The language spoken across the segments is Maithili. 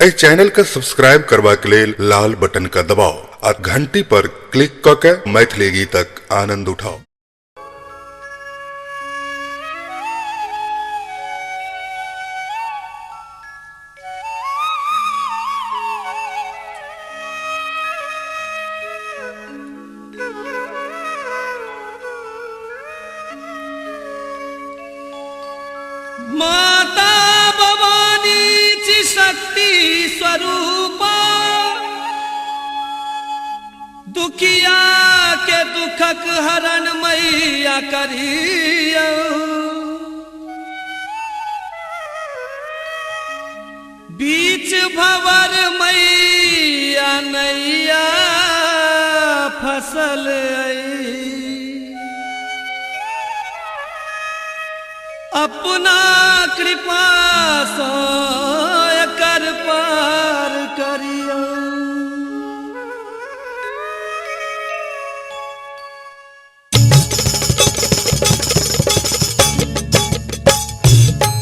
एहि चैनल के सब्सक्राइब करबाक लेल लाल बटन के दबाउ आ घंटी पर क्लिक क के मैथिली गीतक आनंद उठाउ। माता भवानीची शक्ती स्वरूपा, दुखिया के दुखक हरण मैया करियो। बीच भवर मैया नैया फसल आई, अपना कृपा सो कर पार करियो।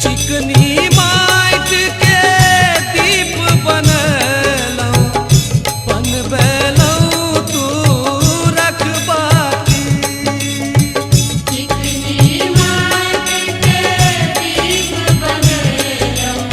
चिकनी माटि के दीप बनलहुँ, बनबेलहुँ तू रखबाती। चिकनी माटि के दीप बनैलहुँ,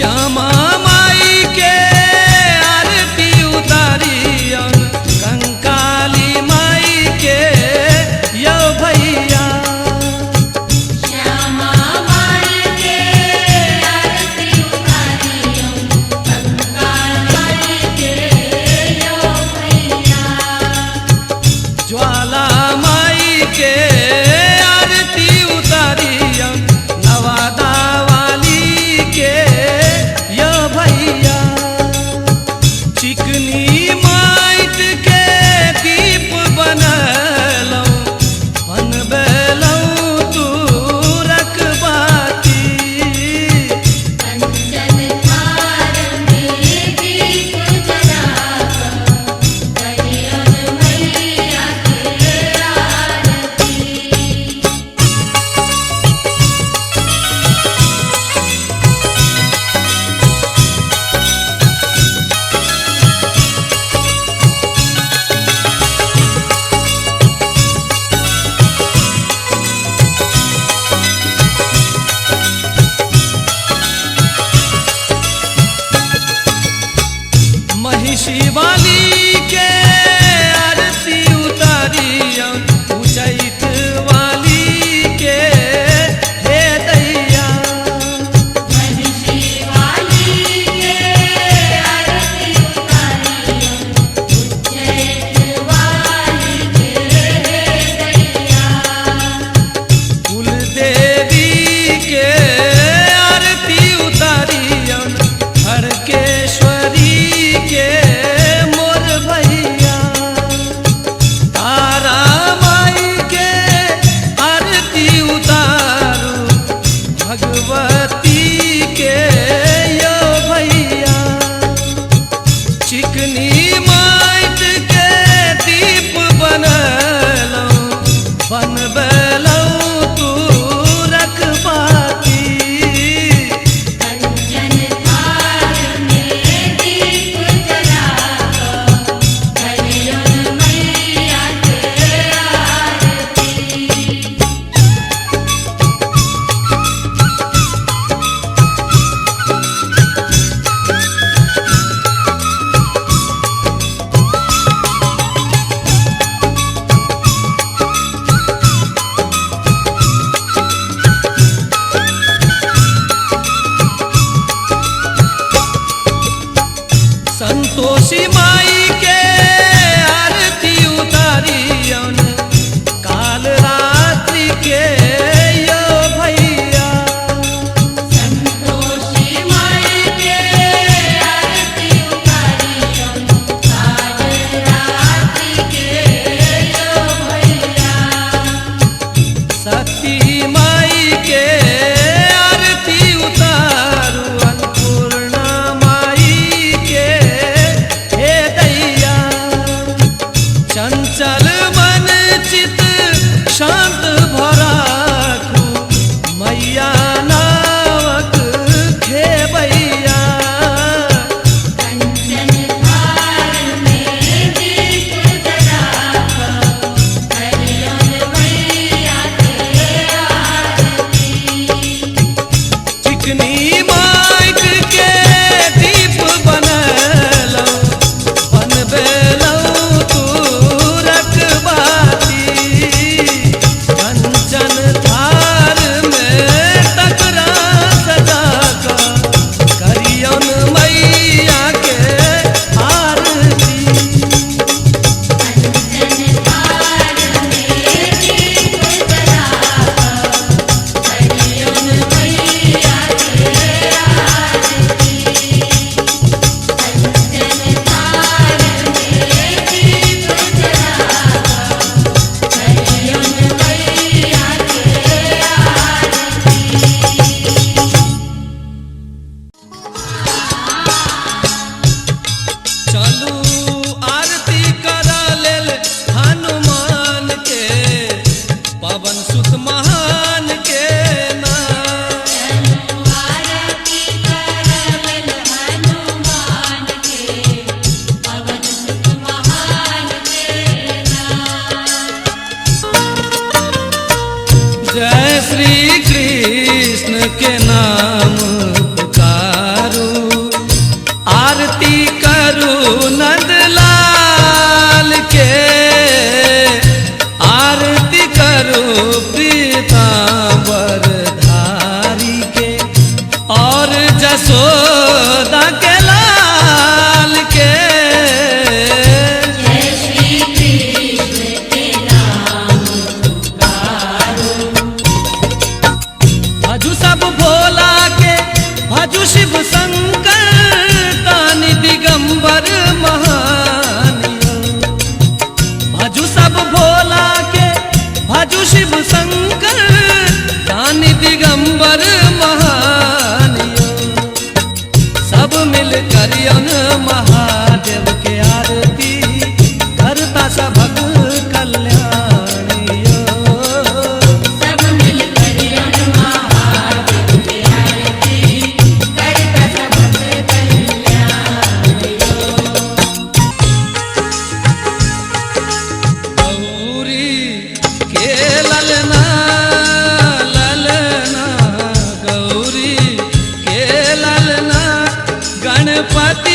श्यामा माई के आरती उतारियन कंकाली माई के यो भैया। श्यामा माई के आरती उतारियो कंकाली के यो भैया। ज्वाला माई के आरती उतारियन नवादा वाली के यो भैया। चिकनी माइट के दीप बनलौं बनबेलौं तू रखबाती। कंचन थार में दीप जला करियन मैया के आरती। महिषी वाली के आरती उतारियन उचैत वाली के हे दैया। महिषी वाली के आरती उतारियो उज्जैन वाली के दैया। कुल देवी के आरती उतारियन हरकेश्वरी के मोर भैया। तारा माई के आरती उतारू भगवती के यो भैया। चिकनी माइट के दीप बनलौं बनबेलौं तू रखबाती। कंचन थार में दीप जला करियन मैया के आरती। संतोषी माई के आरती उतारियन काल रात्रि के यो भैया। संतोषी माई के आरती उतारियो काल रात्रि के यो भैया। सती माई के आरती उतारू अन्नपूर्णा माई के हे दैया। चंचल मन चित शांत भराखू मैया नावक खेबैया। कंचन थार में दीप जला करियन मैया के आरती। चिकनी माइट के दीप बनलौं बनबेलौं तू रखबाती। कंचन थार में तकरा सजा कऽ करियन मैया के आरती। कंचन थार में दीप जला करियन मैया के आरती। यशोदा के लाल के। जय श्री कृष्ण के नाम पुकारो। भजू सब भोला के भजू शिव शंकर तानि दिगंबर महानियो। भजू सब भोला के भजू शिव शंकर तानि दिगंबर महानियो। सब मिल करियन महादेव के आरती करता सबक कल्याणियो। सब मिल करियन महादेव के आरती करता सबक कल्याणियो। गौरी के ललना ललना गौरी के ललना गणपति